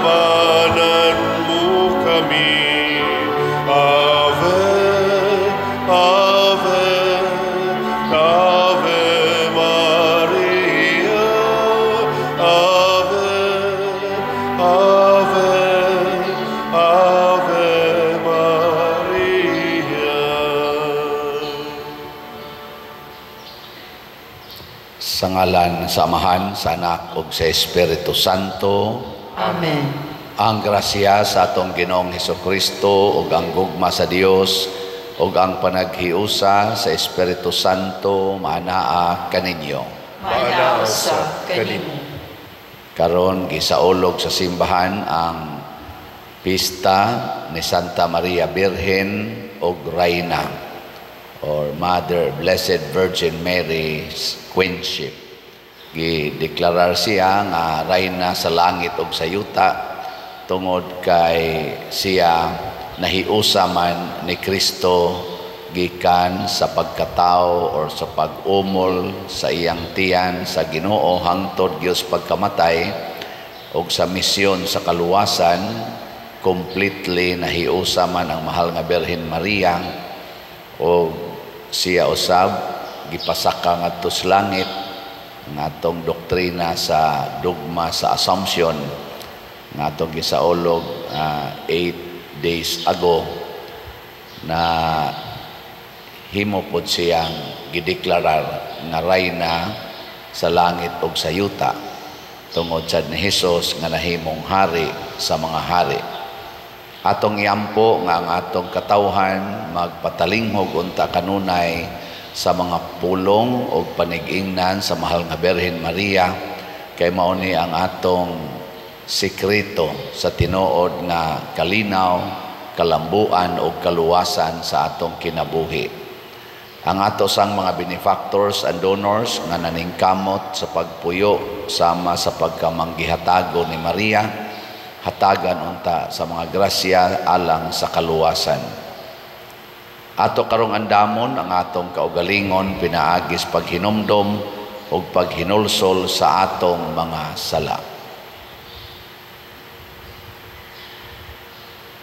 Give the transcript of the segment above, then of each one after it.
Labanan mo kami. Ave, Ave, Ave Maria. Ave, Ave, Ave Maria. Sa ngalan sa Amahan, sa Anak ug sa Espiritu Santo. Amen. Ang grasya sa atong Ginoong Hesukristo ug ang gugma sa Dios ug ang panaghiusa sa Espiritu Santo maanaa kaninyo. Maanaa usab kanimo. Karon gisaulog sa simbahan ang pista ni Santa Maria Birhen ug Reyna or Mother Blessed Virgin Mary's Queenship. Gideklarar siya nga reyna sa langit ug sa yuta tungod kay siya nahiusa man ni Kristo gikan sa pagkatao or sa pag-umol sa iyang tiyan sa Ginoo hangtod Dios pagkamatay ug sa misyon sa kaluwasan. Completely nahiusa man ang mahal nga Birhen Maria o siya usab gipasaka ngadto sa langit. Ang atong doktrina sa dogma sa Assumption nga atong gisaulog 8 days ago na himo pod siyang gideklarar nga reyna sa langit ug sa yuta tungod sad ni Hesus nga nahimong hari sa mga hari. Atong iampo nga ang atong katawhan magpatalinghog unta kanunay sa mga pulong ug panigingnan sa mahal nga Birhen Maria kay mao ni ang atong sikreto sa tinuod nga kalinaw, kalambuan ug kaluwasan sa atong kinabuhi. Ang ato sang mga benefactors and donors nga naningkamot sa pagpuyo sama sa pagkamanggihatago ni Maria, hatagan unta sa mga grasya alang sa kaluwasan. Ato karong andamon ang atong kaugalingon pinaagis paghinumdom ug paghinulsol sa atong mga sala.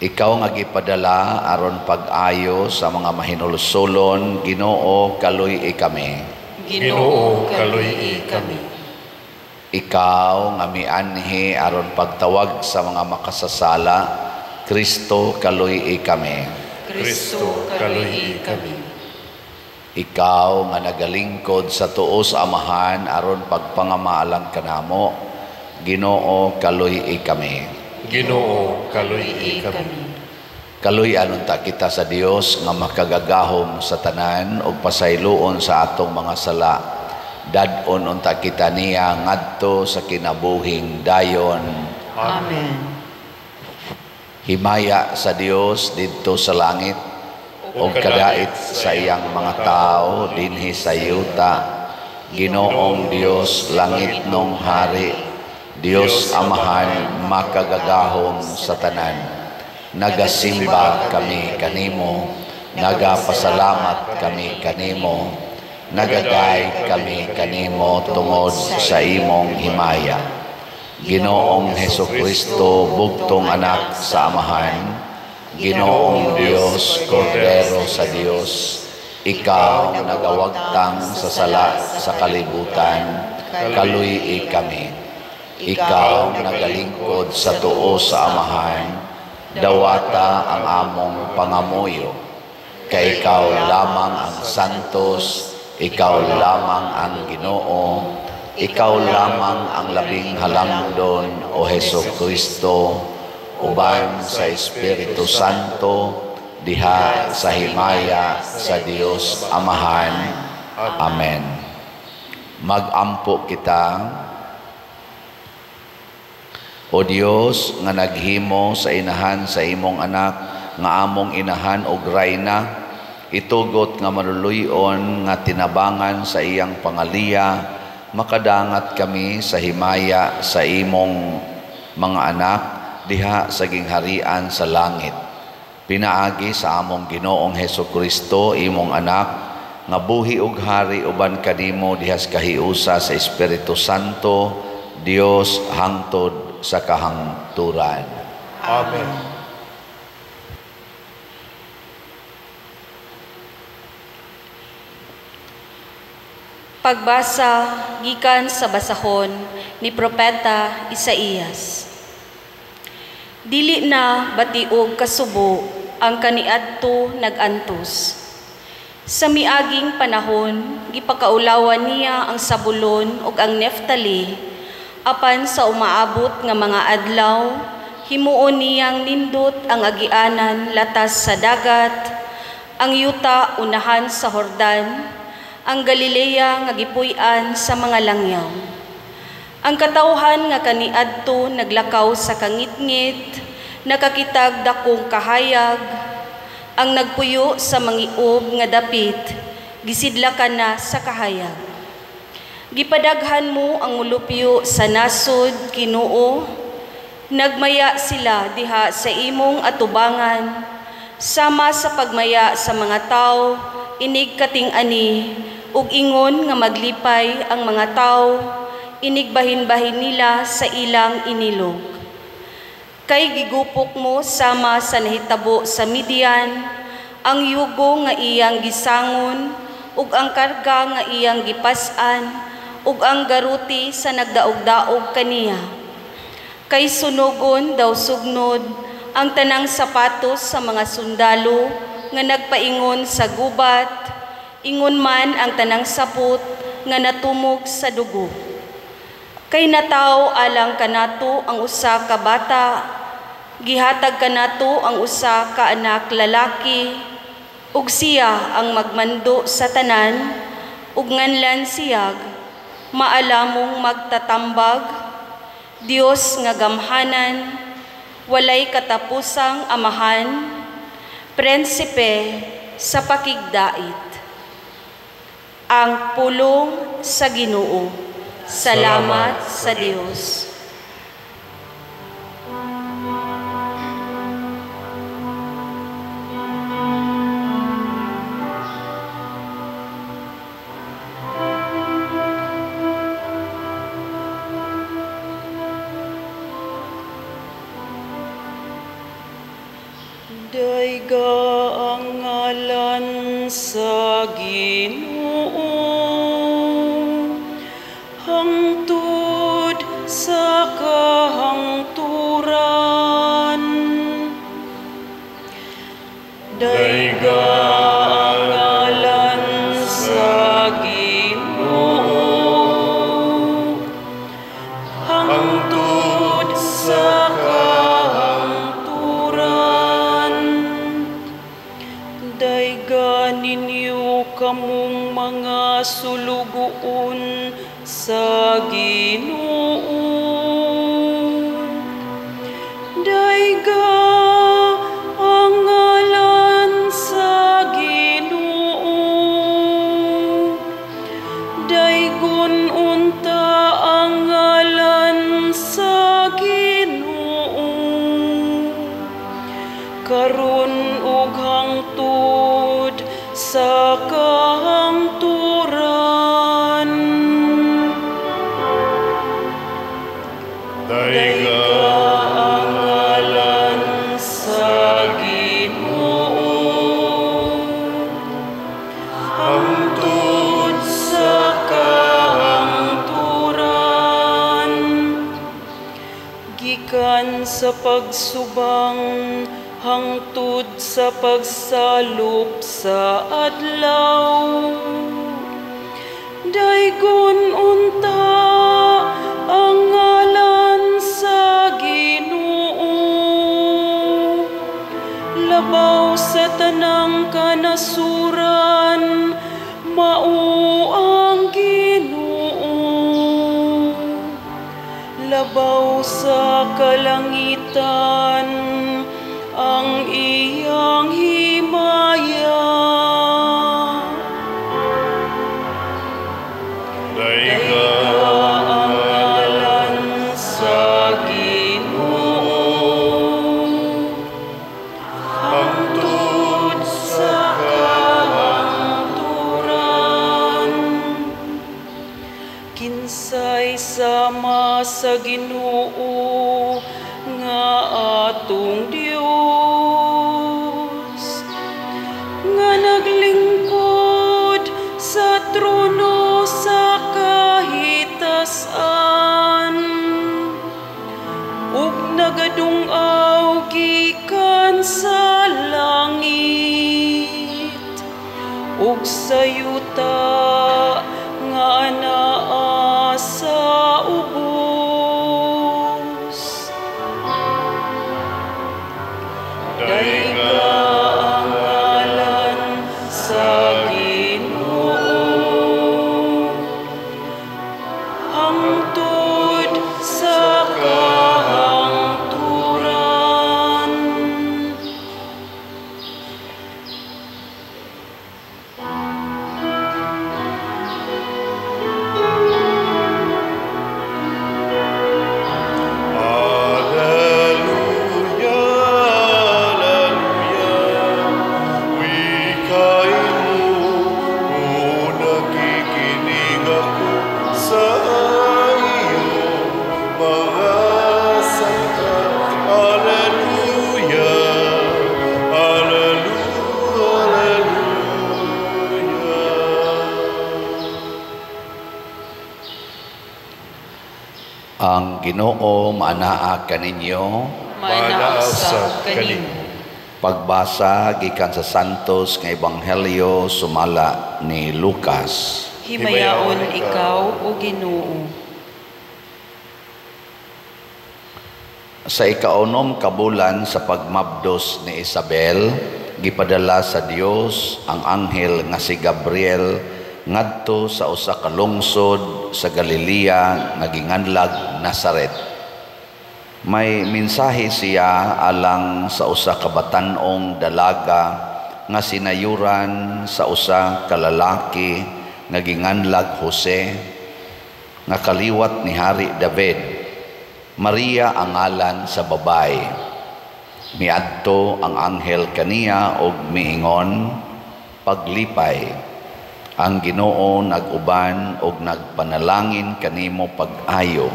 Ikaw nga gipadala aron pag-ayo sa mga mahinulsolon, Ginoo, kaluy-i kami. Ginoo, kaluy-i kami. Ikaw nga mianhi aron pagtawag sa mga makasasala, Kristo, kaluy-i kami. Kristo, kaluy-i kami. Ikaw nga nagalingkod sa tuo sa Amahan aron pagpangamaalang kanamo, Ginoo, kaluy-i kami. Ginoo, kaluy-i kami. Kaluy-an unta kita sa Dios nga makagagahom sa tanan ug pasayloon sa atong mga sala. Dad-on unta kita niya ngadto sa kinabuhing dayon. Amen. Himaya sa Dios didto sa langit ug kadait sa iyang mga tawo dinhi sa yuta. Ginoong Dios, langit nong hari, Dios Amahan makagagahom sa tanan. Nagasimba kami kanimo, nagapasalamat kami kanimo, nagaday kami kanimo tungod sa imong himaya. Ginoong Hesukristo, bugtong anak sa Amahan, Ginoong Dios, Kordero sa Dios, ikaw nagawagtang sa sala sa kalibutan, kaluy-i kami. Ikaw nagalingkod sa tuo sa Amahan, dawata ang among pangamuyo. Kay ikaw lamang ang santos, ikaw lamang ang Ginoo, ikaw lamang ang labing halangdon, o Heso Kristo, uban sa Espiritu Santo, diha sa himaya sa Dios Amahan. Amen. Magampo kita. O Dios nga naghimo sa inahan sa imong anak nga among inahan og rayna, itugot nga maluluy-on nga tinabangan sa iyang pangaliya, makadangat kami sa himaya sa imong mga anak diha sa gingharian sa langit. Pinaagi sa among Ginoong Hesukristo, imong anak, nga buhi og hari uban kanimo diha sa kahiusa sa Espiritu Santo, Dios hangtod sa kahangturan. Amen. Pagbasa gikan sa basahon ni Propeta Isaías. Dili na batiog kasubo ang kaniadto nag-antos. Sa miaging panahon, gipakaulawan niya ang Sabulon ug ang Neftali, apan sa umaabot nga mga adlaw, himuon niyang nindot ang agianan latas sa dagat, ang yuta unahan sa Hordan, ang Galilea nga gipuy-an sa mga langyaw. Ang katawhan nga kaniadto naglakaw sa kangitngit, nakakitag dakong kahayag, ang nagpuyo sa mangiub nga dapit, gisidlakan na sa kahayag. Gipadaghan mo ang mulupyo sa nasod, Ginoo, nagmaya sila diha sa imong atubangan, sama sa pagmaya sa mga tao, inig kating-ani, ug ingon nga maglipay ang mga tao, inig bahin-bahin nila sa ilang inilog. Kay gigupok mo sama sa nahitabo sa Midian, ang yugo nga iyang gisangon, ug ang karga nga iyang gipas-an, ug ang garuti sa nagdaog-daog kaniya. Kay sunogon daw sugnod ang tanang sapatos sa mga sundalo nga nagpaingon sa gubat, ingon man ang tanang sapot nga natumog sa dugo. Kay nataw alang kanato ang usa ka bata, gihatag kanato ang usa ka anak lalaki, ug siya ang magmando sa tanan, ug nganlan siyag, maalamong magtatambag, Dios nga gamhanan, walay katapusang amahan, prinsipe sa pakigdait. Ang pulong sa Ginoo. Salamat sa Dios. Dayga ang ngalan sa Ginoo, hangtod sa kahangturan. Dayga ang ngalan sa Ginoo, hangtod sa kahangturan. Dayga ninyo kamong mga sulugoon sa Ginoo. Dayga ang ngalan sa Ginoo. Daygon unta ang ngalan sa Ginoo. Karon ug hangtod sa kahangturan. Dayga ang ngalan sa Ginoo, hangtod sa kahangturan. Gikan sa pagsubang hangtod sa pagsalop sa adlaw, daygon unta ang ngalan sa Ginoo. Labaw sa tanang kanasuran, mao ang Ginoo. Labaw sa kalangitan ang iyang himaya. Dayga ang ngalan sa Ginoo, hangtod sa kahangturan. Kinsay sama sa Ginoo nga atong Dios, nga naglingkod sa trono sa kahitasan ug nagadung-aw gikan sa langit ug sa yuta nga anaa sa ubos. Dayga ang ngalan sa Ginoo hangtod sa kahangturan. Alleluia, alleluia. Wikain mo, o nakikinig ako sa iyong mga salita. Alleluia, alleluia, alleluia. Ang Ginoo maanaa kaninyo. Maanaa usab kanimo. Pagbasa gikan sa Santos nga Ebanghelyo sumala ni Lucas. Himayaon ikaw, o Ginoo. Sa ikaunom ka bulan sa pagmabdos ni Isabel, gipadala sa Dios ang anghel nga si Gabriel ngadto sa usa ka lungsod sa Galilea nga ginganlag Nazaret. May mensahe siya alang sa usa ka batan-ong dalaga nga sinayuran sa usa ka lalaki nga ginganlag Jose nga kaliwat ni Hari David. Maria ang ngalan sa babae. Miadto ang anghel kaniya og miingon, paglipay, ang Ginoo nag-uban og nagpanalangin kanimo pag-ayo.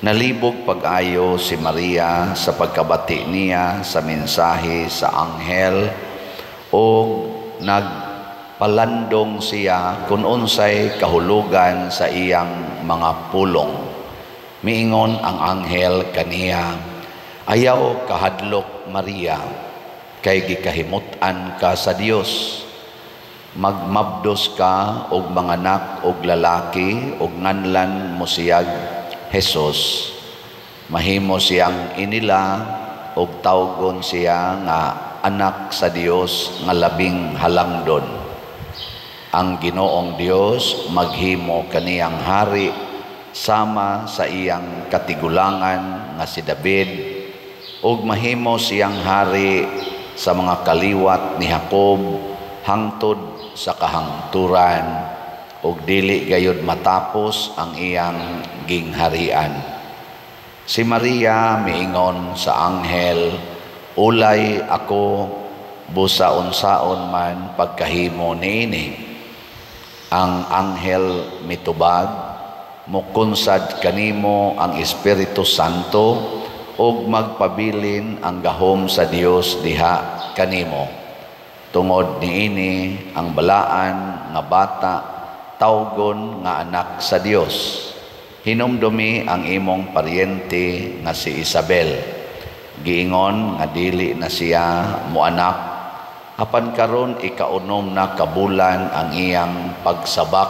Nalibog pag-ayo si Maria sa pagkabati niya sa mensahe sa anghel og nagpalandong siya kung unsay kahulugan sa iyang mga pulong. Miingon ang anghel kaniya, ayaw kahadlok Maria, kay gikahimut-an ka sa Dios. Magmabdos ka og manganak og lalaki og nganlan mo siyag Jesus. Mahimo siyang inila og tawgon siya nga anak sa Dios nga labing halangdon. Ang Ginoong Dios maghimo kaniyang hari sama sa iyang katigulangan nga si David, ug mahimo siyang hari sa mga kaliwat ni Jacob hangtod sa kahangturan, ug dili gayud matapos ang iyang gingharian. Si Maria miingon sa anghel, ulay ako busa unsaon man pagkahimo niini. Ang anghel mitubag, mukunsad kanimo ang Espiritu Santo ug magpabilin ang gahom sa Dios diha kanimo. Tungod niini ang balaan nga bata tawgon nga anak sa Dios. Hinumdumi ang imong paryente nga si Isabel. Giingon nga dili na siya moanak, apan karon ikaunom na kabulan ang iyang pagsabak,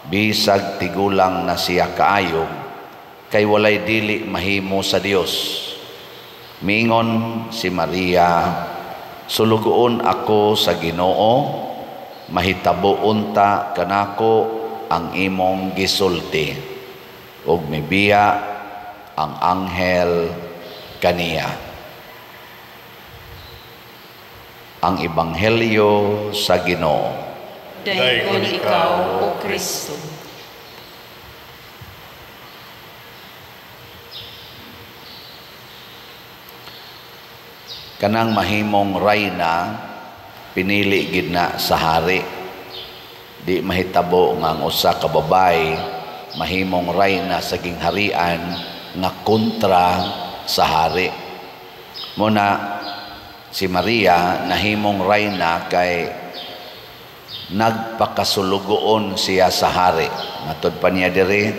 bisag tigulang na siya kaayo, kay walay dili mahimo sa Dios. Miingon si Maria, sulugoon ako sa Ginoo, mahitabo unta kanako ang imong gisulti. Ug mibiya ang anghel kaniya. Ang Ebanghelyo sa Ginoo. Dayon ikaw, O Kristo. Kanang mahimong rayna pinili gid na sa hari. Di mahitabo nga ang usa ka babae mahimong rayna sa gingharian nga kontra sa hari. Muna si Maria nahimong rayna kay nagpakasulugoon siya sa hari. Matod pa niya diri,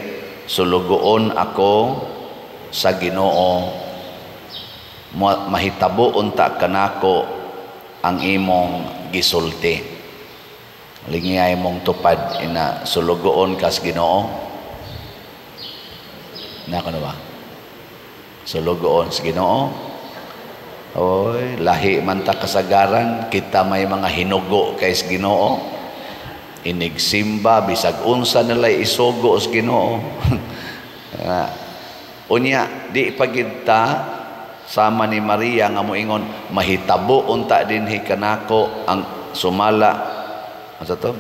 "Sulugoon ako sa Ginoo, mahitabo unta kanako ang imong gisulti." Lingiyay mong tupad ina, sulugoon kas Ginoo. Na kuno ba? Sulugoon sa Ginoo. Oy, lahi man ta kasagaran, kita may mga hinugo kay sa Ginoo. Inigsimba bisag unsa nalay isugo sa Ginoo. Unya di pagid ta sama ni Maria nga moingon, "Mahitabo unta dinhi kanako ang sumala," unsa to,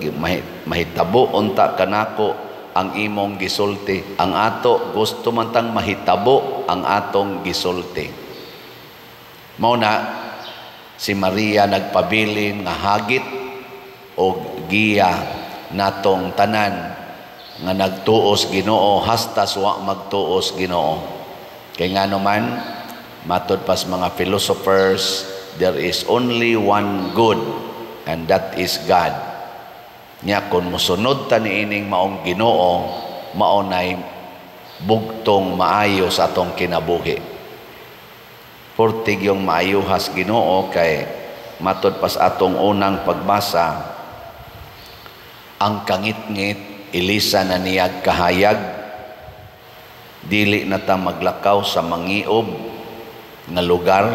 "mahitabo unta kanako ang imong gisulti." Ang ato gusto man tang mahitabo ang atong gisulti. Mao na si Maria nagpabilin nga hagit og giya natong tanan nga nagtuos Ginoo hasta wa magtuos Ginoo. Kay ngano man, matod pas mga philosophers, there is only one good and that is God. Nya kung mosunod ta niining maong Ginoo, mao nay bugtong maayo sa atong kinabuhi. Purtig yung maayuhas Ginoo kay matod pas atong unang pagbasa, ang kangitngit ilisa na niyag kahayag, dili na ta maglakaw sa mangiob nga lugar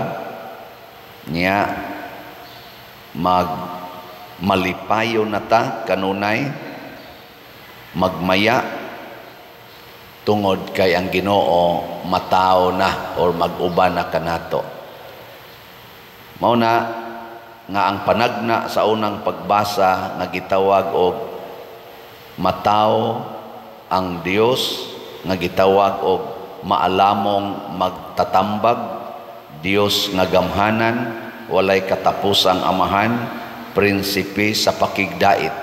niya, mag malipayo na ta kanunay, magmaya tungod kay ang Ginoo matawo na or mag-uban na kanato. Mao na nga ang panagna sa unang pagbasa nga gitawag og matawo ang Dios, nga gitawag og maalamong magtatambag, Dios nga gamhanan, walay katapusang Amahan, prinsipe sa pakigdait.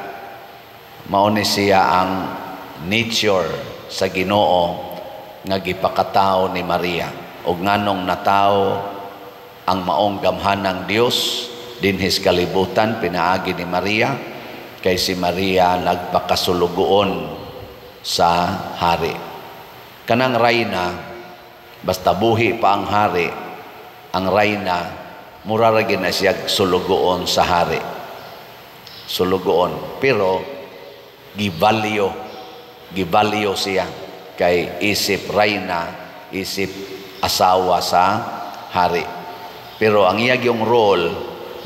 Mao ni siya ang nature sa Ginoo nga gipakatao ni Maria. Og nganong natawo ang maong gamhanang Dios dinhis kalibutan pinaagi ni Maria? Kay si Maria nagpakasulugoon sa hari. Kanang rayna, basta buhi pa ang hari, ang rayna mura ra gyud na siya sulugoon sa hari. Sulugoon, pero givalyo siya kay isip rayna, isip asawa sa hari. Pero ang iya yung role,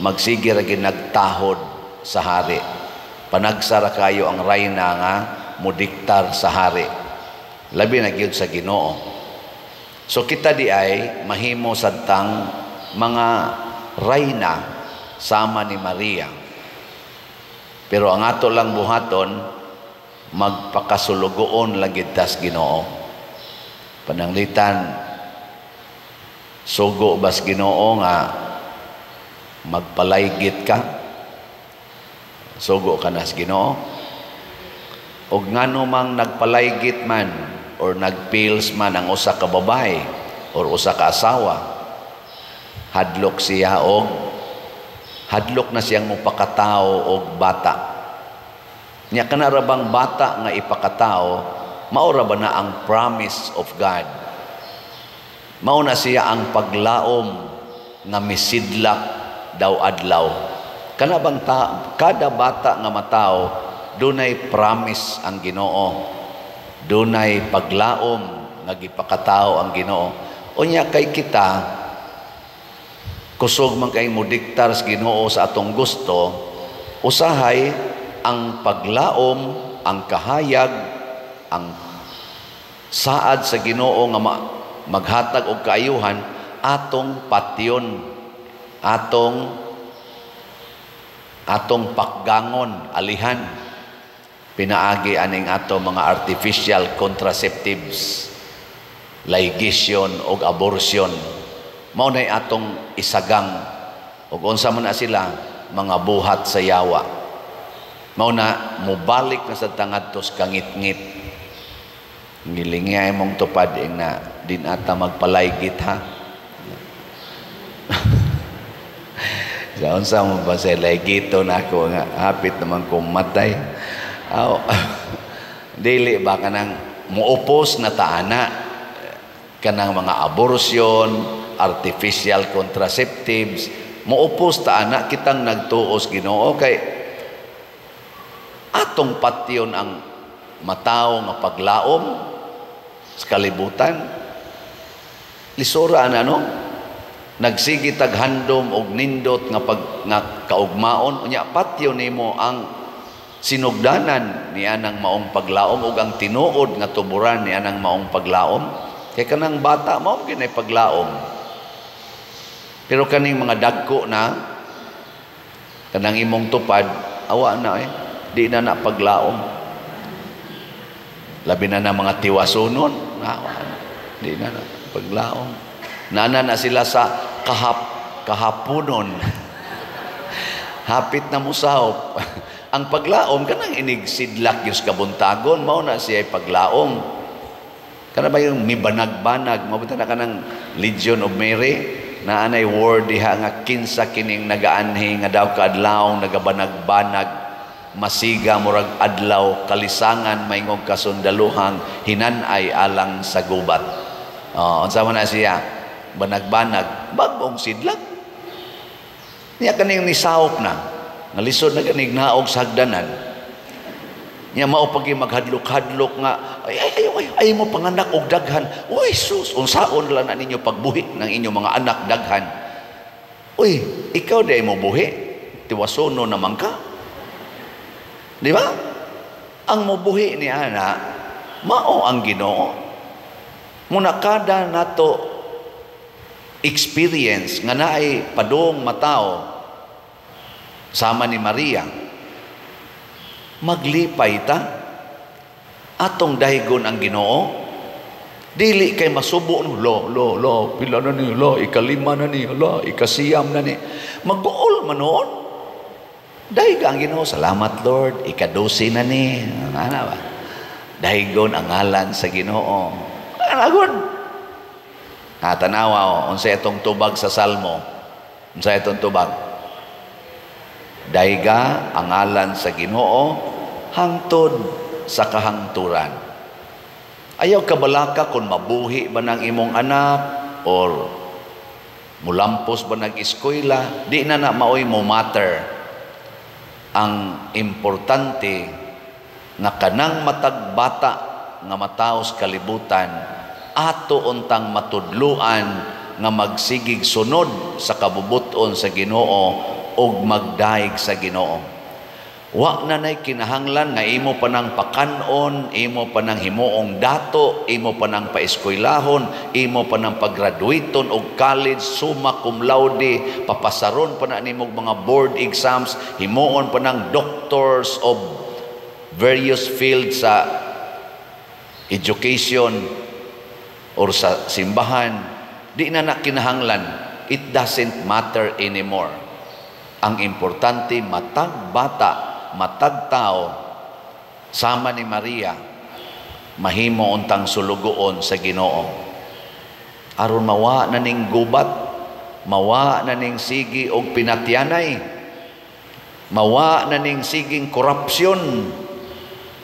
magsige ra gyud nagtahod sa hari. Panagsara kayo ang rayna nga mudiktar sa hari. Labi na gyud sa Ginoo. So kita di ay mahimo sadtang mga rayna sama ni Maria. Pero ang ato lang buhaton, magpakasulugoon lang gid tas Ginoo. Pananglitan sugo bas Ginoo nga magpalaygit ka, sugo ka nas Ginoo. Og ngano mang nagpalaygit man or nagpills man ang usa ka babae or usa ka asawa, hadlok siya og hadlok na siyang mopakatao og bata. Nya kana ra bang bata nga ipakatao, mao ra ba na ang promise of God? Mao na siya ang paglaom nga misidlak daw adlaw. Kana bang kada bata nga matao, dunay promise ang Ginoo, dunay paglaom nga gipakatao ang Ginoo. Unya kay kita kusog man kay modiktar sa Ginoo sa atong gusto, usahay ang paglaom, ang kahayag, ang saad sa Ginoo nga maghatag og kaayuhan, atong patyon, atong pakgangon, alihan pinaagi aning ato mga artificial contraceptives, ligation og abortion. Mao nay atong isagang og unsa man na sila mga buhat sa yawa. Mao na mobalik na sa tangadtos kangitngit. Ngilingay mong tupad ing na din ata magpalaygit ha. Sa unsa mo ba sa laygito na ako nga hapit naman kong matay. Aw, dili ba kanang muupos na taana kanang mga abortion, artificial contraceptives, muupos taana kitang nagtuos Ginoo kay atong patyon ang matawo nga paglaom sa kalibutan. Lisura na no? Nagsige tag handom og nindot nga pag nga kaugmaon, unya patyo nimo ang sinugdanan ni anang maong paglaom ug ang tinuod nga tuburan ni anang maong paglaom. Kay kanang bata mao gyud paglaom. Pero kaning mga dagko na kanang imong tupad awa na eh, di na na paglaom. Labi na na mga tiwasunon, awa na, di na na paglaom. Nana na sila sa kahaponon. Hapit na musahop. Ang paglaom kanang inig sidlak yus kabuntagon, mao na siya paglaom. Kana ba yung mibanag-banag, mabuta na kanang Legion of Mary, na anay word diha nga kinsa kining nagaanhi nga daw kaadlawng nagabanag-banag, masiga murag adlaw, kalisangan maingog kasundaluhang hinanay alang sa gubat. Oh, unsa man na siya? Banag-banag, bagong sidlak. Niya kaning nisahop na, ngalisod na ganig naog sa hagdanan. Niya mao pagi maghadlok-hadlok nga, ay, ay, ay, ay, ay mo panganak og daghan. Uy, sus, unsaon lang na ninyo pagbuhi ng inyong mga anak daghan. Uy, ikaw di mo buhi, tiwasono naman ka. Di ba? Ang mobuhi ni ana, mao ang Ginoo. Muna kada nato experience nga naay padung matao sama ni Maria, maglipay ta atong dahigon ang Ginoo. Dili kay masubo no, lo lo lo pila na ni, lo ikalima na ni, lo ikasiyam na ni, maguol man noon. Dahiga ang Ginoo, salamat Lord, ikadusi na ni, ana ba? Dahigon ang ngalan sa Ginoo. Ana gud. Tanawa o, unsa itong tubag sa Salmo? Unsa itong tubag? Dayga ang ngalan sa Ginoo hangtod sa kahangturan. Ayaw kabalaka kung mabuhi ba ng imong anak or mulampos ba nag-eskwela, di na na maoy mo matter. Ang importante nga kanang matag bata nga mataos kalibutan, ato untang matudluan nga magsigig sunod sa kabubuton sa Ginoo og magdaig sa Ginoo. Wa na nay kinahanglan nga imo pa nang pakanon, imo pa nang himuong dato, imo pa nang paeskwelahon, imo pa nang paggraduaton og college, summa cum laude, papasaron pa na nimo mga board exams, himuon pa nang doctors of various fields sa education or sa simbahan. Di na na kinahanglan. It doesn't matter anymore. Ang importante, matag bata, matag tao, sama ni Maria, mahimo untang sulugoon sa Ginoo. Aron mawa na ning gubat, mawa na ning sigi og pinatyanay, mawa na ning siging korupsyon.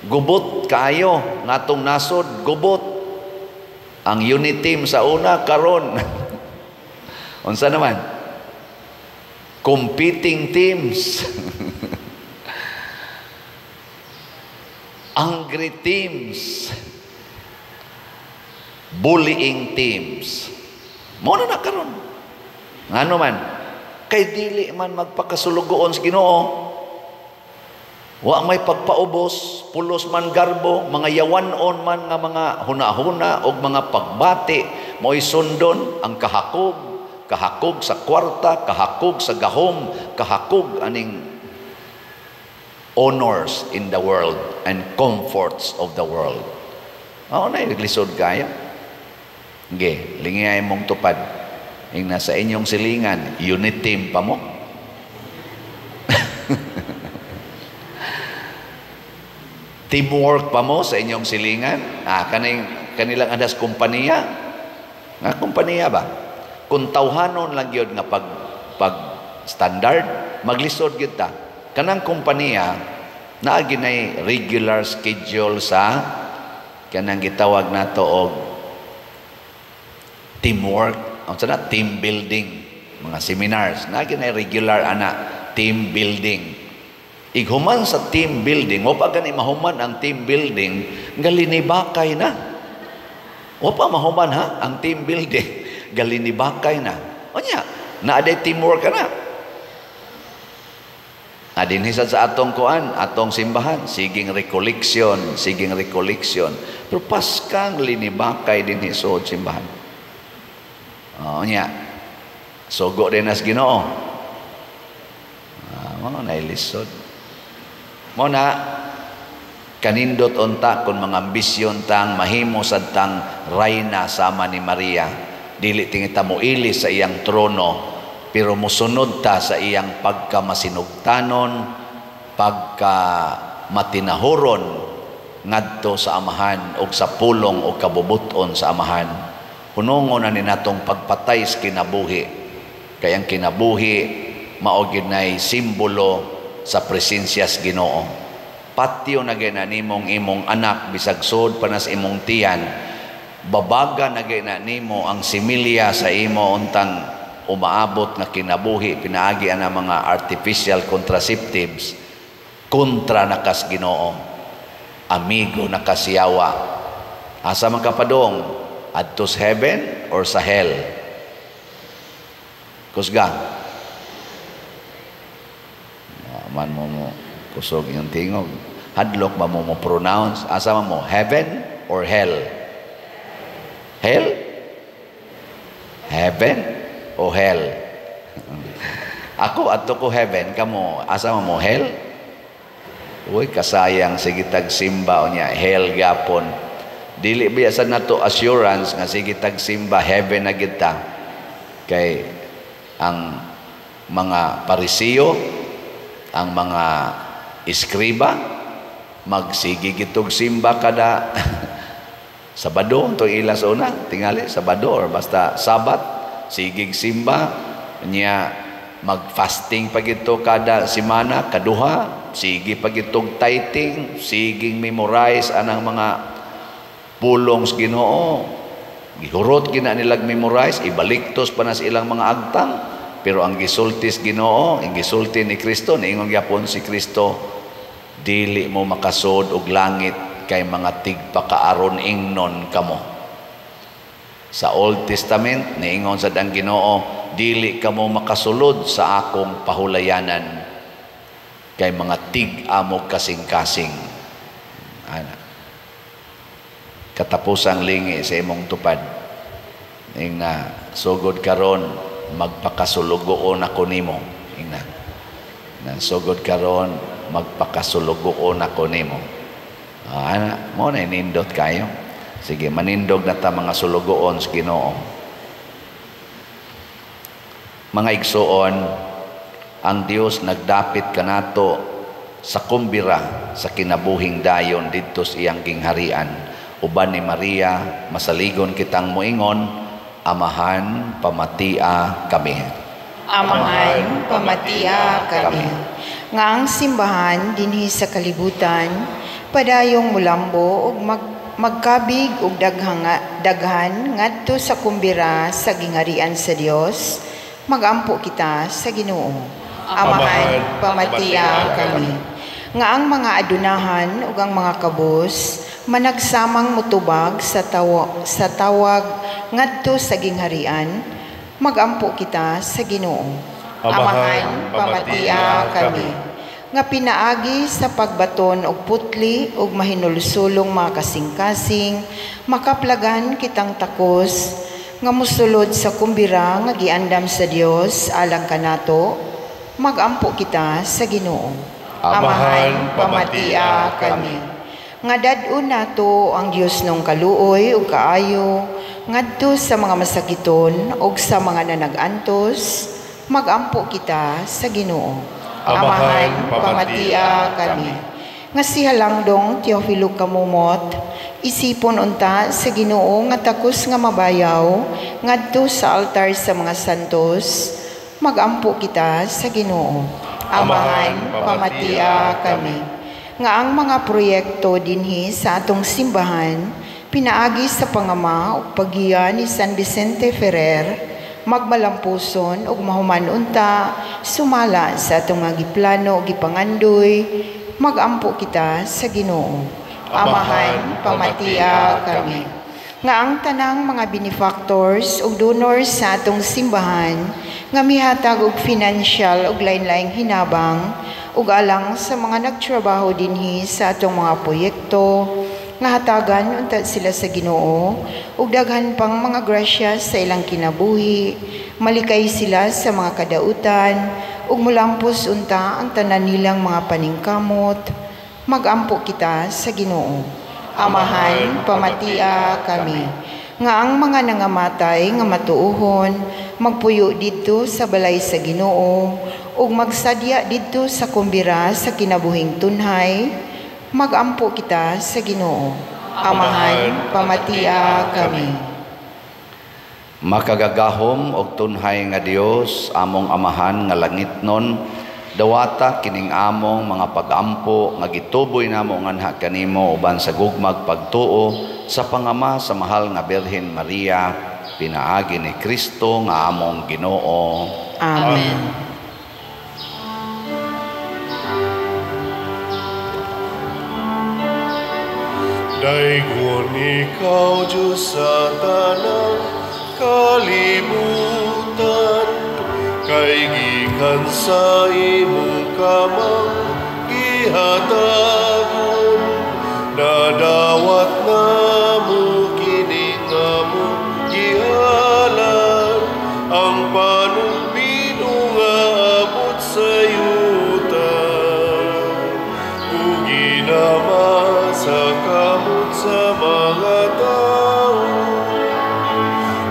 Gubot kaayo ngatong nasod, gubot. Ang unit team sa una karon. Unsa naman? Competing teams. Angry teams. Bullying teams. Mo na na karon. Ngano man? Kay dili man magpakasulugoon sa Ginoo. Wa may pagpaubos, pulos man garbo, mga yawanon man nga mga hunahuna og mga pagbati, mo'y sundon ang kahakog, kahakog sa kwarta, kahakog sa gahom, kahakog aning honors in the world and comforts of the world. Mao na naglisod kayo. Ge, lingay mong tupad. Ing nasa inyong silingan, unit team pa mo. Teamwork pa mo sa inyong silingan. Ah, kaning kanilang adas kumpanya. Nga kumpanya ba? Kung tawhanon lang gyud nga pag standard, maglisod gyud ta. Kanang kompanya naa ginay regular schedule sa kanang gitawag nato og teamwork, unsa na, team building, mga seminars, naa ginay regular ana team building. Ighuman sa team building, wa pa gani mahuman ang team building, galinibakay na. Wa pa mahuman ha ang team building, galinibakay na. Unya, naa day teamwork ka na. Adinhi sad sa atong kuan, atong simbahan, siging recollection, siging recollection. Pero paskang linibakay dinhi suod simbahan. Oh, nya. Sugo din as Ginoo. Ah, mao na ilisod. Mao na kanindot unta kung mga ambisyon tang mahimo sad tang rayna sama ni Maria. Dili tingita mo ili sa iyang trono, pero musunod ta sa iyang pagkamasinugtanon, pagkamatinahuron ngadto sa Amahan og sa pulong o kabubuton sa Amahan. Hunongon na ni natong pagpatay sa kinabuhi. Kay ang kinabuhi mao gyud nay simbolo sa presensya sa Ginoo. Patyo na gyud na nimong imong anak bisag sud pa na sa imong tiyan, babaga na gyud na nimo ang similya sa imo untang umaabot nga kinabuhi pinaagi ang mga artificial contraceptives, kontra na kas Ginoo, amigo na kasyawa. Asa man ka padong? Adto sa heaven or sa hell? Kusga. Man mo mo kusog yung tingog. Hadlok ba mo mo pronounce? Asa man mo? Heaven or hell? Hell? Heaven o hell? Ako adto ko heaven, kamo asa man mo hell? Uy, kasayang sige tag simba unya hell gapon. Dili biya sa nato assurance nga sige tag simba heaven na gid ta. Kay ang mga Parisiyo, ang mga eskriba, magsige gitog simba kada Sabado, to ila sa una, tingali Sabado or basta Sabat, sigig simba niya, mag-fasting pa gito kada semana, kaduha, sige pa gitog tithing, siging memorize anang mga pulong sa Ginoo. Gihurot gina nilag memorize, ibaliktos pa na sa ilang mga agtang. Pero ang gisulti sa Ginoo, ang gisulti ni Kristo, niingon gyapon si Kristo, dili mo makasod og langit kay mga tigpakaaron ingnon kamo. Sa Old Testament, niingon sad ang Ginoo, dili kamo makasulod sa akong pahulayanan kay mga tig-amog kasing-kasing. Ana. Katapusang lingi sa imong tupad. Ingna, sugod karon magpakasulugoon ako nimo. Ingna. Na sugod karon magpakasulugoon ako nimo. Ana, mo na nindot kayo. Sige, manindog na ta mga sulugoon sa Ginoo. Mga igsuon, ang Dios nagdapit kanato sa kumbira sa kinabuhing dayon didto sa iyang gingharian. Uban ni Maria, masaligon kitang moingon, Amahan, pamatia kami. Amahan, pamatia kami. Nga ang simbahan dinhi sa kalibutan, padayong mulambo ug magkabig og daghan ngadto sa kumbira sa gingharian sa Dios, magampo kita sa Ginoo. Amahan, pamatia kami. Nga ang mga adunahan ug ang mga kabus managsamang mutubag sa tawag ngadto sa gingharian, magampo kita sa Ginoo. Amahan, pamatia kami. Nga pinaagi sa pagbaton og putli ug mahinulsulong mga kasing-kasing, makaplagan kitang takos nga mosulod sa kumbira nga giandam sa Dios alang kanato, magampo kita sa Ginoo. Amahan, pamatia kami. Nga dad-on nato ang Dios nung kaluoy ug kaayo ngadto sa mga masakiton ug sa mga nanag-antos, magampo kita sa Ginoo. Amahan, pamatia kami. nga si Halangdong Teofilo Camomot, isipon unta sa Ginoo nga takos nga mabayaw ngadto sa altar sa mga santos, magampo kita sa Ginoo. Amahan, pamatia kami. Nga ang mga proyekto dinhi sa atong simbahan pinaagi sa pangama ug paggiya ni San Vicente Ferrer, magmalampuson ug mahuman unta sumala sa atong mga giplano ug gipangandoy, magampo kita sa Ginoo. Amahan, pamatia kami. Nga ang tanang mga benefactors ug donors sa atong simbahan nga mihatag og financial ug lain-laing hinabang ug alang sa mga nagtrabaho dinhi sa atong mga proyekto, nga hatagan unta sila sa Ginoo ug daghan pang mga grasya sa ilang kinabuhi, malikay sila sa mga kadautan ug mulampos unta ang tanan nilang mga paningkamot, magampo kita sa Ginoo. Amahan, pamatia kami. Nga ang mga nangamatay nga matuohon magpuyo didto sa balay sa Ginoo ug magsadya didto sa kumbira sa kinabuhing tunhay, magampo kita sa Ginoo. Amahan, pamatia kami. Makagagahom og tunhay nga Dios, among Amahan nga langitnon, dawata kining among mga pagampo nga gituboy namo nganha kanimo uban sa gugmag pagtuo sa pangama sa mahal nga Birhen Maria, pinaagi ni Kristo nga among Ginoo. Amen. Daygon ikaw, Diyos, sa tanang kalibutan, kay gikan sa imong kamang gihatagon, nadawat namo kining among gihalan, ang panugbido nga abot sa yuta. Ug ginama sa kamot sa mga tao,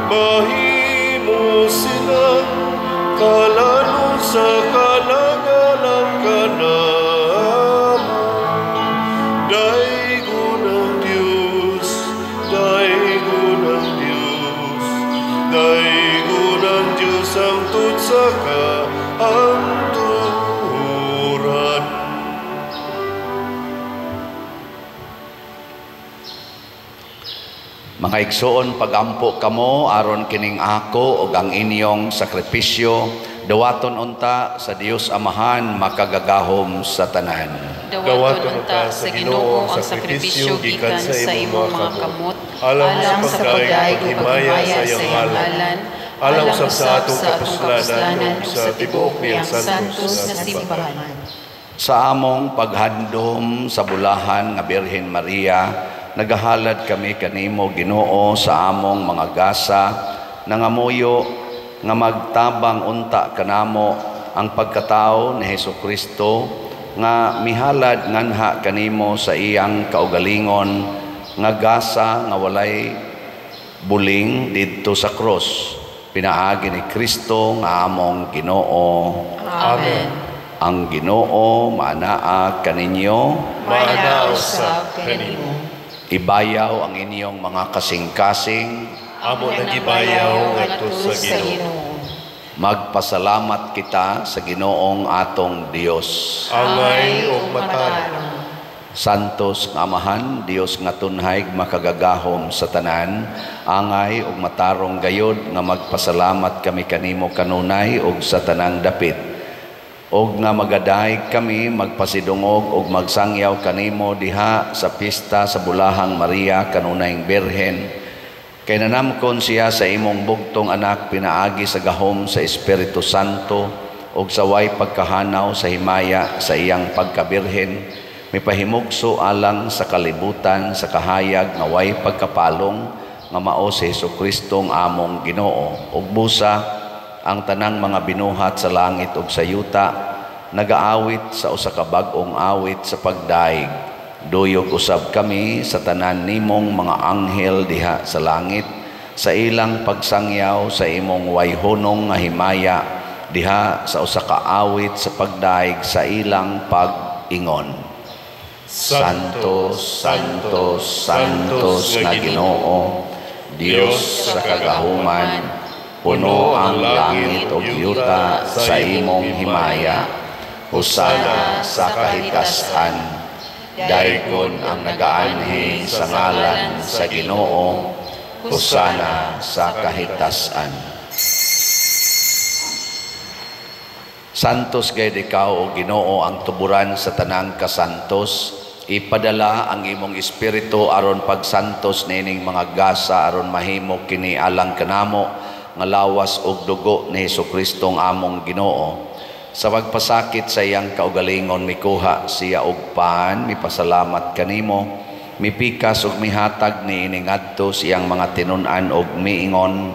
mahimo silang kalanon sa kalagalang kanamo. Daygon ang Diyos, daygon ang Diyos, daygon ang Diyos hangtod sa kaangturan. Mga igsoon, pagampo kamo aron kining ako ug ang inyong sakripisyo dawaton unta sa Dios Amahan makagagahom sa tanan. Dawaton unta sa Ginoo ang sakripisyo gikan sa imong mga kamot, alang sa pagdaig ug paghimaya sa iyang ngalan, alang usab sa atong kapuslanan ug sa tibuok niyang santos na simbahan. Sa among paghandom sa bulahan nga Birhen Maria, nagahalad kami kanimo Ginoo sa among mga gasa, nangamuyo nga magtabang unta kanamo ang pagkatao ni Hesukristo nga mihalad nganha kanimo sa iyang kaugalingon nga gasa nga walay buling didto sa krus, pinaagi ni Kristo nga among Ginoo. Amen. Ang Ginoo maanaa kaninyo, maanaa usab kanimo. Ibayaw ang inyong mga kasing-kasing, amo nagibayaw ngadto sa Ginoo. Magpasalamat kita sa Ginoong atong Dios. Angay ug matarong. Santos nga Amahan, Dios nga tunhay makagagahom sa tanan, angay ug matarong gayod nga magpasalamat kami kanimo kanunay ug sa tanang dapit. Og nga magadayeg kami magpasidungog og magsangyaw kanimo diha sa pista sa Bulahang Maria kanunayng Birhen. Kay nanamkon siya sa imong bugtong anak pinaagi sa gahom sa Espiritu Santo og sa way pagkahanaw sa himaya sa iyang pagkabirhen, mipahimugso alang sa kalibutan sa kahayag nga way pagkapalong nga mao si Hesukristo ang among Ginoo. Ug busa ang tanang mga binuhat sa langit ug sa yuta nagaawit sa usa ka bag-ong awit sa pagdaig. Duyog usab kami sa tanan nimong mga anghel diha sa langit sa ilang pagsangyaw sa imong wayhunong nga himaya diha sa usa ka awit sa pagdaig sa ilang pag-ingon. Santo, Santo, Santos nga Ginoo, Dios sa kagahuman, puno ang langit ug yuta sa imong himaya. Hosana sa kahitasan. Daygon ang nagaanhi sa ngalan sa Ginoo. Hosana sa kahitasan. Santos gayud ikaw o Ginoo, ang tuburan sa tanang kasantos. Ipadala ang imong espiritu aron pagsantos niining mga gasa aron mahimo kini alang kanamo nga lawas ug dugo ni Hesukristo ang among Ginoo. Sa pagpasakit sa iyang kaugalingon mikuha siya og pan, mipasalamat kanimo, mipikas ug mihatag niini ngadto sa iyang mga tinun-an ug miingon,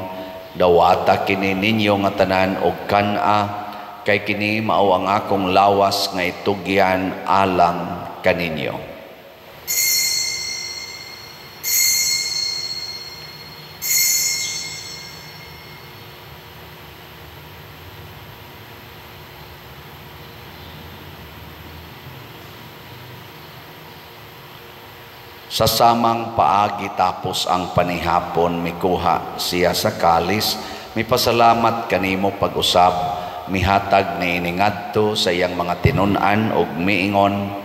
dawata kini ninyo nga tanan og kan-a, kay kini mao ang akong lawas nga itugyan alang kaninyo. Sa samang paagi tapos ang panihapon, mikuha siya sa kalis, mipasalamat kanimo pag-usab, mihatag niini ngadto sa iyang mga tinun-an ug miingon,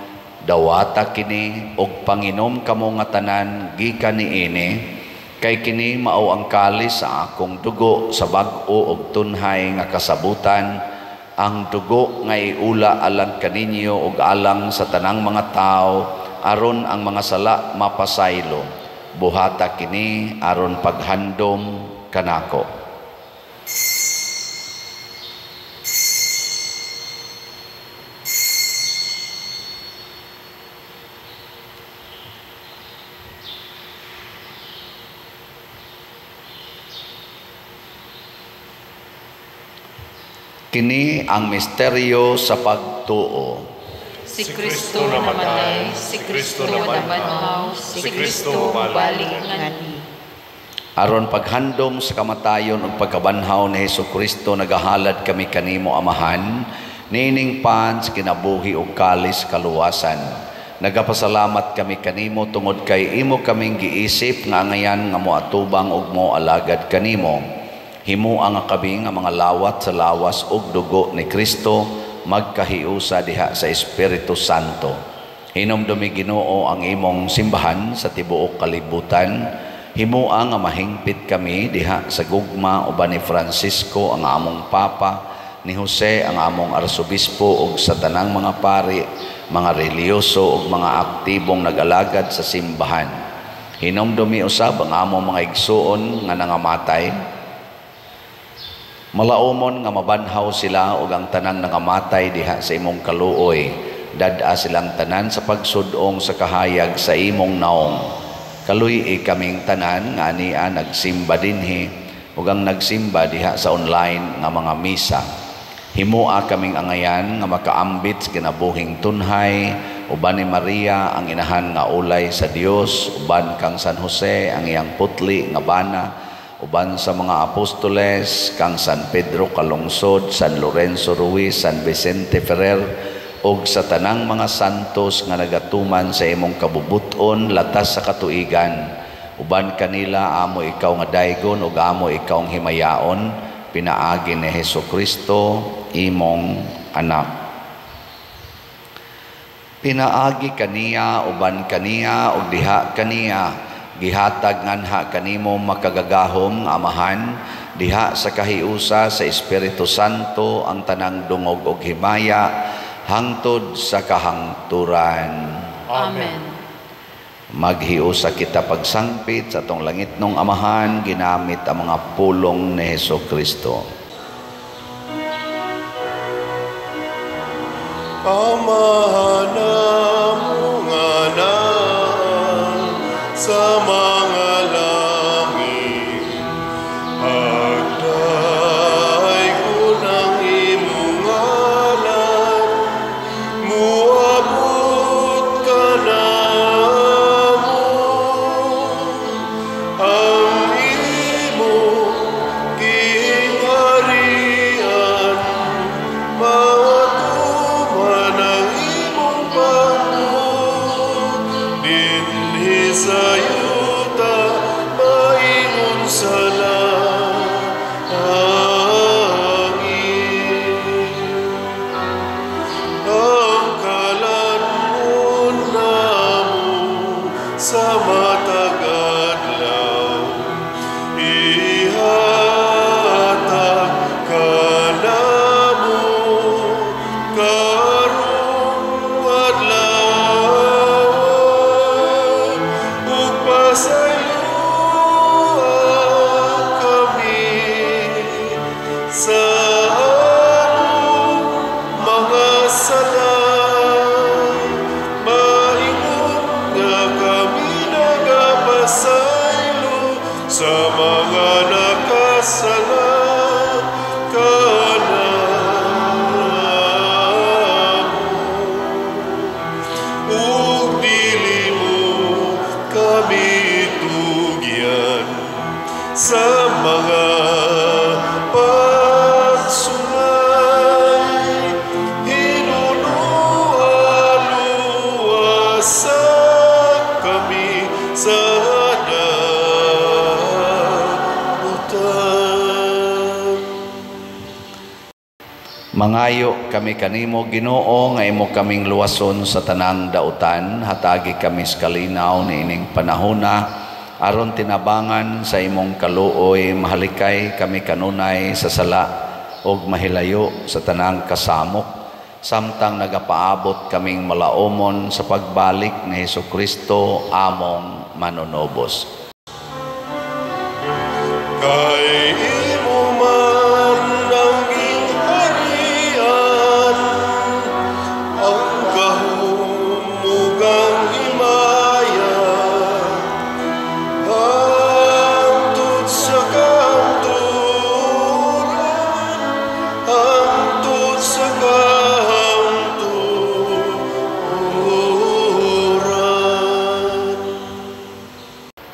dawata kini og panginom kamo nga tanan gikan niini, kay kini mao ang kalis sa akong dugo sa bag-o og tunhay nga kasabutan, ang dugo nga iula alang kaninyo ug alang sa tanang mga tawo aron ang mga sala mapasaylo. Buhata kini aron paghandom kanako. Kini ang misteryo sa pagtuo. Si Kristo namatay, si Kristo nabanhaw, si Kristo balik nganhi. Aron paghandom sa kamatayon ug pagkabanhaw ni Hesukristo, nagahalad kami kanimo Amahan, niining pan sa kinabuhi ug kalis kaluwasan. Nagapasalamat kami kanimo tungod kay imo kaming giisip nga angayan nga moatubang ug moalagad kanimo. Himoa nga kami nga mga lawat sa lawas ug dugo ni Kristo magkahiusa diha sa Espiritu Santo. Hinumdumi Ginoo ang imong simbahan sa tibuok kalibutan. Himoa nga mahingpit kami diha sa gugma uban ni Francisco ang among Papa, ni Jose ang among Arsobispo ug sa tanang mga pari, mga relihiyoso ug mga aktibong nag-alagad sa simbahan. Hinumdumi usab ang among mga igsuon nga nangamatay. Malaumon nga mabanhaw sila ug ang tanang nangamatay diha sa imong kaluoy. Dad-a silang tanan sa pagsud-ong sa kahayag sa imong naong. Kaluy-i kaming tanan nga ania nagsimba dinhi ug ang nagsimba diha sa online nga mga misa. Himoa kaming angayan nga makaambit sa kinabuhing tunhay uban ni Maria ang inahan nga ulay sa Dios, uban kang San Jose ang iyang putli nga bana, uban sa mga apostoles kang San Pedro Calungsod, San Lorenzo Ruiz, San Vicente Ferrer ug sa tanang mga santos nga nagatuman sa imong kabubuton latas sa katuigan. Uban kanila amo ikaw nga daygon ug amo ikaw ang himayaon, pinaagi ni Hesukristo imong anak. Pinaagi kaniya, uban kaniya ug diha kaniya, gihatag nganha kanimo makagagahom nga Amahan diha sa kahiusa sa Espiritu Santo ang tanang dungog ug himaya hangtod sa kahangturan. Amen. Maghiusa kita pagsangpit sa atong langitnong Amahan ginamit ang mga pulong ni Hesukristo. Amahan namo nga naa sa mga langit, pagdaygon ang imong ngalan, muabot kanamo ang imong gingharian, matuman ang imong Mangayo kami kanimo, Ginoo, nga imo kaming luwason sa tanang dautan, hatagi kami sa kalinaw niining panahona, aron tinabangan sa imong kaluoy, mahalikay kami kanunay sa sala ug mahilayo sa tanang kasamok, samtang nagapaabot kaming malaomon sa pagbalik ni Hesukristo among manunobos. Kay imo man ang gingharian, ang gahom ug ang himaya, hangtod sa kahangturan, hangtod sa kahangturan.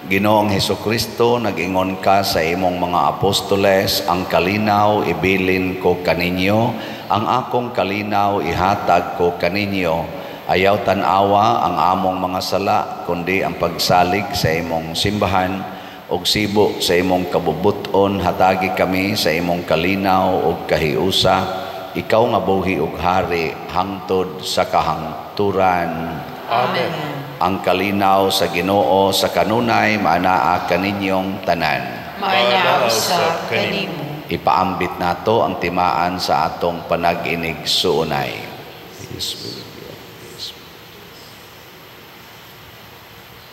Ginoong Hesukristo, nag-ingon ka sa imong mga apostoles, ang kalinaw ibilin ko kaninyo, ang akong kalinaw ihatag ko kaninyo. Ayaw tan-awa ang among mga sala, kundi ang pagsalig sa imong simbahan, ug sibo sa imong kabubuton, hatagi kami sa imong kalinaw ug kahiusa. Ikaw nga buhi ug hari hangtod sa kahangturan. Amen. Ang kalinaw sa Ginoo sa kanunay maanaa kaninyong tanan. Maanaa usab kanimo. Ipaambit nato ang timaan sa atong panag-inig suunay.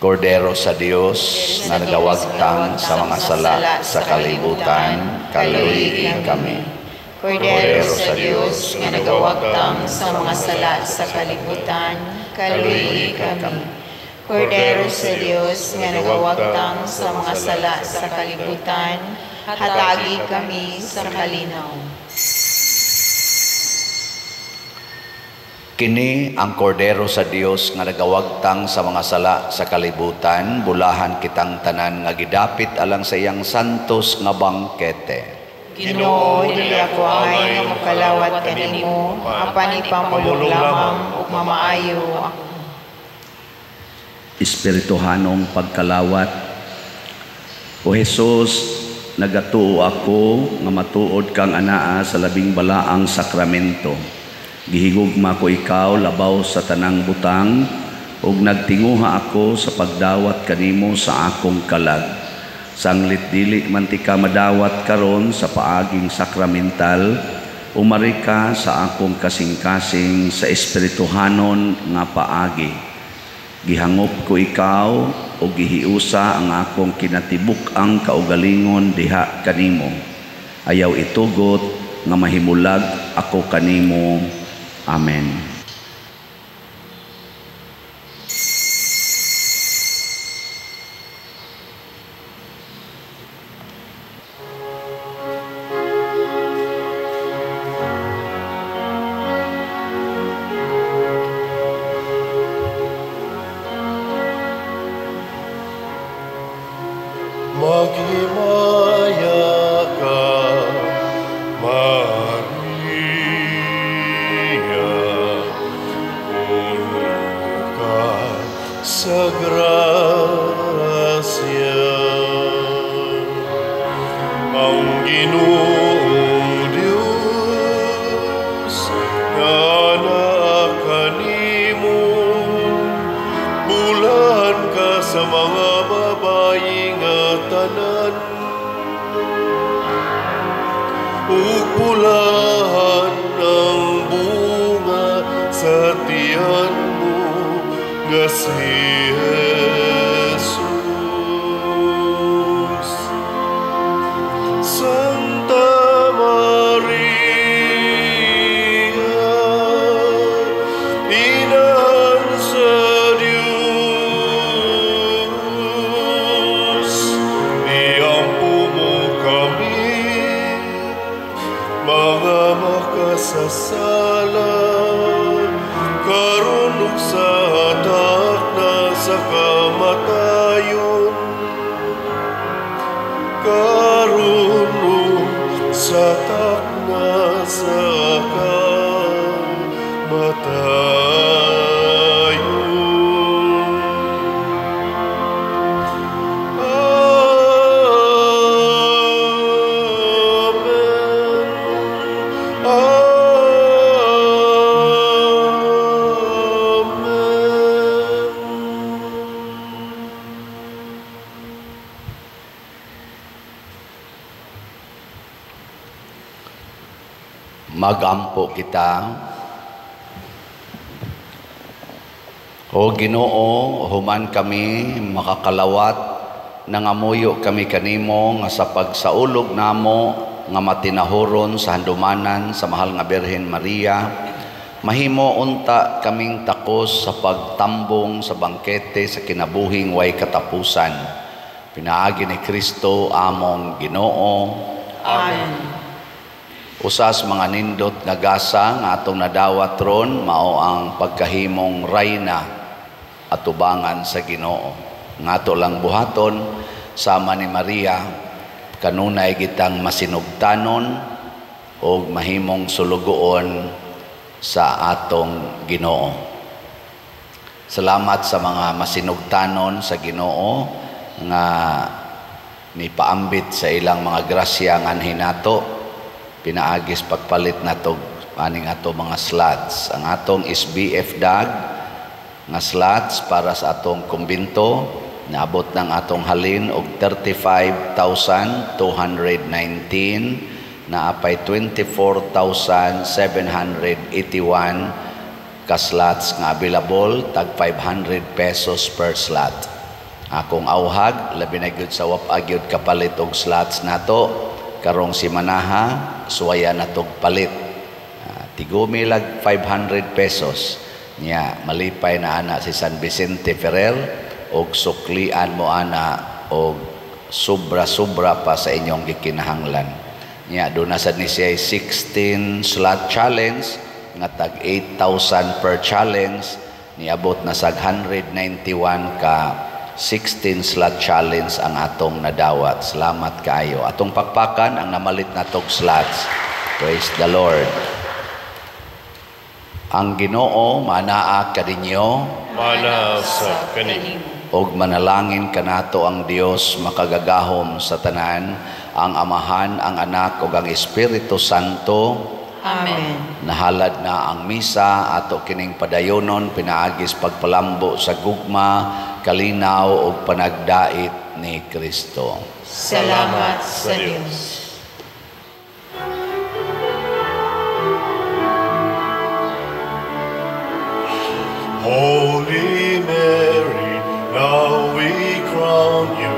Kordero sa Dios nga nagawagtang sa mga sala sa kalibutan, kaluoyi kami. Kordero sa Dios nga nagawagtang sa mga sala sa kalibutan, kaluoyi kami. Kordero sa Dios nga nagawagtang sa mga sala sa kalibutan, hatagi kami sa kalinaw. Kini ang kordero sa Dios nga nagawagtang sa mga sala sa kalibutan, bulahan kitang tanan nga gidapit alang sa iyang santos nga bangkete. Ginoo, dili ako angay nga mokalawat kanimo, apan ipamulong lamang ug mamaayo ako. Espirituhanong pagkalawat. O Jesus, nagatuo ako nga matuod kang anaa sa labing balaang sakramento. Gihigugma ko ikaw labaw sa tanang butang, ug nagtinguha ako sa pagdawat kanimo sa akong kalag. Sanglit dili man ti ka madawat karon sa paaging sakramental, umari ka sa akong kasing-kasing sa espirituhanon nga paagi. Gihangop ko ikaw o gihiusa ang akong kinatibuk-ang kaugalingon diha kanimo. Ayaw itugot nga mahimulag ako kanimo. Amen. Maghimaya ka, Maria, puno ka sa grasya. Ang Ginoong Diyos nga naa kanimo, bulahan ka sa mga babayi nga tanan, ug bulahan ang bunga sa tiyan mo nga si Jesus. Santa Maria, Inahan sa Diyos, iampo mo kami, mga makasasala, karon ug sa takna sa kamatayon. Karon ug sa takna sa kamatayon. Amen. Amen. Magampo kita. O Ginoo, human kami makakalawat, nangamuyo kami kanimo nga sa pagsaulog namo nga matinahuron sa handumanan sa mahal nga Birhen Maria, mahimo unta kaming takos sa pagtambong sa bangkete sa kinabuhing way katapusan. Pinaagi ni Kristo among Ginoo. Amen. Usas mga nindot nga gasa nga atong nadawat ron mao ang pagkahimong rayna atubangan sa Ginoo. Nga ato lang buhaton sama ni Maria, kanunay gitang masinugtanon og mahimong sulugoon sa atong Ginoo. Salamat sa mga masinugtanon sa Ginoo nga nipaambit sa ilang mga grasya nganhi nato. Pinaagis pagpalit nato aning ato mga slots. Ang atong SBF dag nga slots para sa atong kumbinto naabot ng atong halin og 35,219, naapay 24,781 ka slots nga available, tag 500 pesos per slot. Akong auhag labi na gyud sa wap-a gyud kapalit og slots nato karong simanaha, suwaya na tog palit. Tigumi lag 500 pesos niya, malipay na ana si San Vicente Ferrer og suklian mo ana og sobra-sobra pa sa inyong gikinahanglan. Niya doon na sad ni siya 16 slot challenge nga tag 8,000 per challenge, niabot na sag 191 ka 16 slot challenge ang atong nadawat. Salamat kaayo. Atong pakpakan ang namalit na tog slots. Praise the Lord. Ang Ginoo manaa kaninyo, Manaa sa kanimo. Og manalangin kanato ang Dios makagagahom sa tanan, ang Amahan, ang Anak ug ang Espiritu Santo. Amen. Nahalad na ang misa ato kining padayonon pinaagis pagpalambo sa gugma, kalinaw ug panagdait ni Kristo. Salamat sa Dios. Holy Mary, now we crown you.